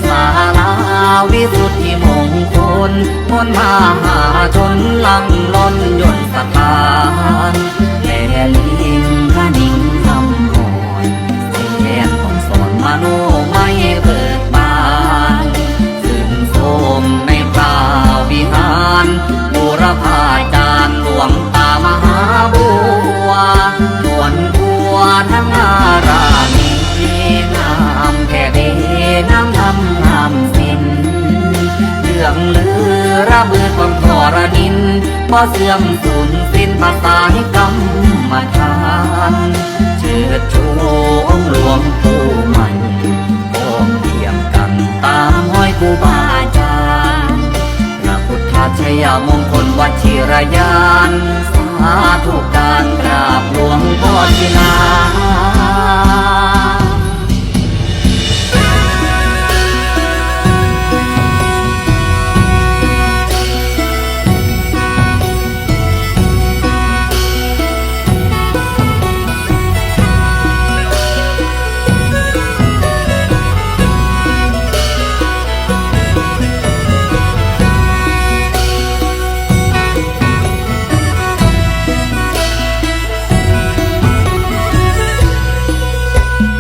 ສາລາວິສຸດທິມົງຄົນ ມົນມະຫາຊົນຫຼັ່ງລ້ອນຍົນສະຖານ ແລລິງຄະນິງຄຳຮ້ອຍ ແສນຄອງສອນມະໂນໄມເບີກບານ ຊື່ນຊົມໃນພະວິຫານ ບູລະພາຈານຫຼວງຕາມະຫາບົວ ຈວນບົວທັງອາຣາມີ ງາມແທ້ເດ ງາມທຳງາມສິນ ເລື່ອງລືລະບືດຂອງທໍລະນິນ ບໍ່ເສື່ອມສູນສິ້ນພະສາຍກຳມະຖານ ເຊີດຊູອົງຫຼວງປູ່ໃໝ່ ພ້ອມພຽງກັນຕາມຮອຍຄູບາອາຈານ ພະພຸດທະໄຊຍະມົງຄົນວັດຊີລະຍານ ສາທຸການກາບຫຼວງພໍ່ສິລາ.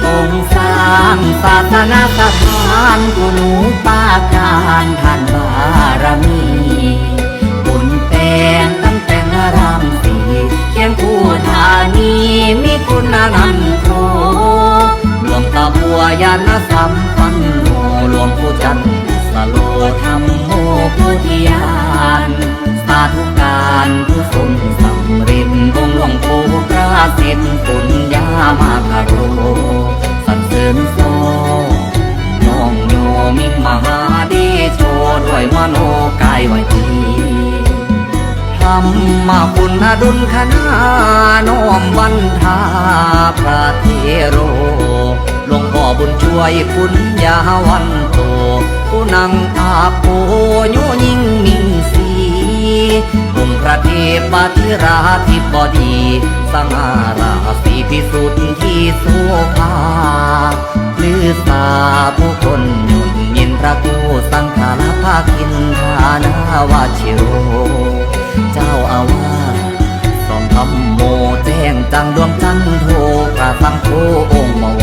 ອົງສ້າງສາສະໜາສະຖານ ກຸນູປາການທານບາລະມີ ບຸນແປງຕັ້ງແຕ່ງອາຣາມສີ ຄຽງຄູ່ທານີ ມີຄຸນອະນັນໂທ ຫຼວງຕາບົວຍານະສຳປັນໂນ ຫຼວງປູ່ຈັນສະໂລ ທຳໂມໂພທິຍານ ສາທຸການຜູ້ຊົງສຳເລັດ ອົງຫຼວງປູ່ພະສິດ ປຸນຍາມາຄາໂລ ສັນເສີນຊອງ ນ້ອງໂຍມິງມະຫາເດໂຊ ດ້ວຍມະໂນກາຍວາຈີ ທຳມະຄຸນອະດຸນຄະນາ ນ້ອມວັນທາພະເທໂລ ຫຼວງພໍ່ບຸນຊ່ວຍ ປຸນຍາວັນໂຕ ຜູ້ນັ່ງອາໂປໂຍຍິງມິງສີ ອົງພະເທບປະທິລາທິບໍດີ ສັງອາລາສີພິສຸດທິໂສພາ ລືສາຜູ້ຄົນຍົນຍິນ ພະຄູສັງຄະລາພາຄິນທານາວະຊິໂລ ເຈົ້າອາວາສ ສອງທຳໂມ ແຈ້ງຈັ່ງດວງຈັນໂທ ພະສັງໂຄອົງມະວ